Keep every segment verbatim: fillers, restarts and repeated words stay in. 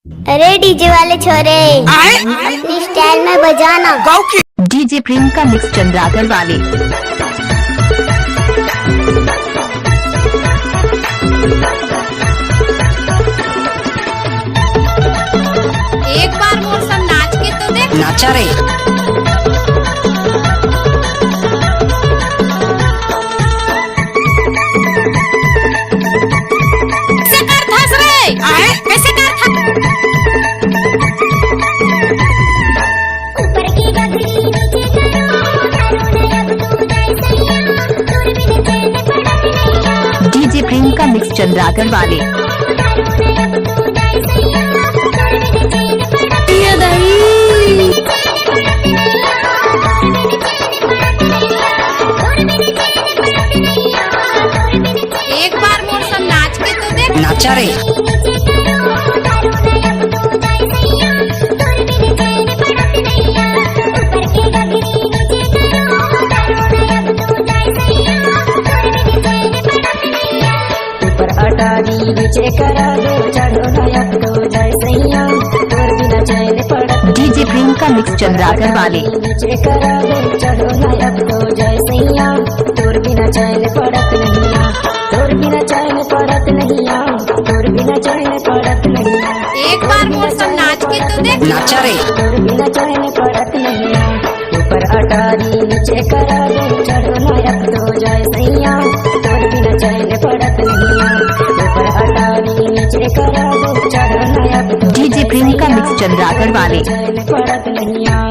अरे डीजे वाले छोरे, अपनी स्टाइल में बजाना। डीजे प्रियंका मिक्स चंद्रागढ़ वाले। एक बार मोर संग नाच के तो देख। नाचा रे। कैसे करथस रे? आए? कैसे करथस? डीजे प्रियंका मिक्स चंद्रागढ़ वाले। एक बार मोर संग नाच के तो देख। नाचा रे। ऊपर अटारी नीचे करा दो, चढ़ो ना अब तो जय सैया, तोर बिना चैन पड़त। डीजे प्रियंका मिक्स चंद्रागढ़ वाले। नीचे करा दे, चढ़ो ना अब तो जय सैया, तोर बिना चैन पड़त नहिया, तोर बिना चैन पड़त नहिया, तोर बिना चैन पड़त नहिया। एक बार मोर संग नाच के तो देख। नाचा रे। तोर बिना चैन पड़त नहिया, ऊपर अटारी नीचे करा दे, चढ़ो ना अब तो जय सैया, तोर बिना चैन पड़त नहिया, ऊपर अटारी नीचे करा दे, चढ़ो ना अब तो डीजे प्रियंका मिक्स चंद्रागढ़ वाले। चैन पड़त नहिया।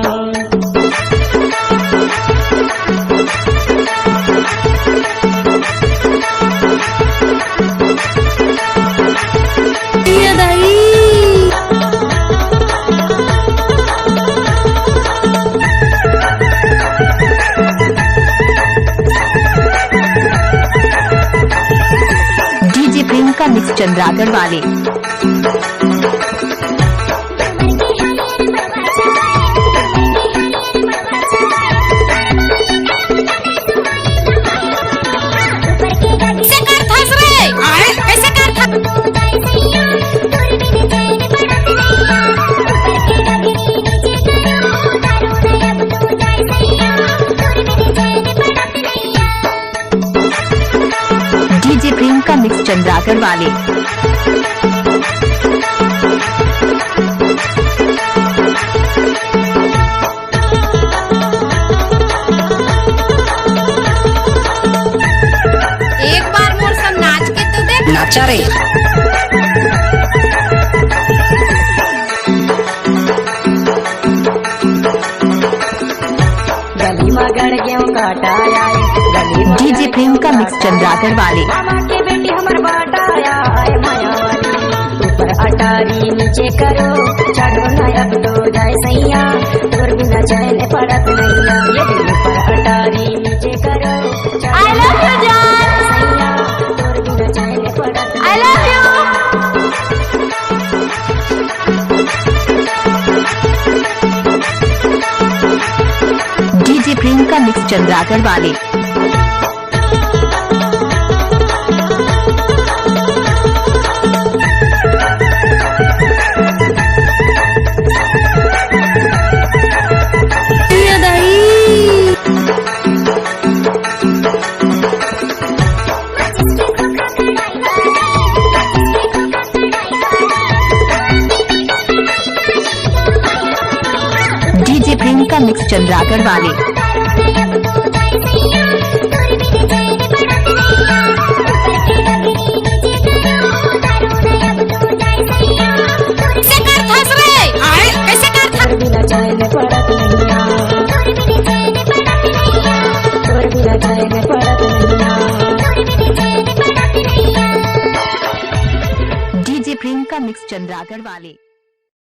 डीजे प्रियंका मिक्स चंद्रागढ़ वाले। कैसे करथस रे? आए? कैसे करथस? डीजे प्रियंका मिक्स चंद्रागढ़ वाले। एक बार मोर संग नाच के तो देख। नाचा रे। गली मा गड़ गेहूं काटा आए, गली मा डीजे प्रियंका मिक्स चंद्रागढ़ वाले। मामा के बेटी हमर बाटा आए, माया वाली। ऊपर अटारी नीचे करो, चढ़ो ना अब तो जाए सैया, तोर बिना चैन पड़त नहिया। ये भी ऊपर अटारी नीचे करो, चढ़ो I love you, जान। सैया, तोर बिना चैन पड़त I love you। DJ Priyanka mix Chandragarh वाले। डीजे प्रियंका मिक्स चंद्रागढ़ वाले। कैसे करथस रे? आए? कैसे करथस? डीजे प्रियंका मिक्स चंद्रागढ़ वाले।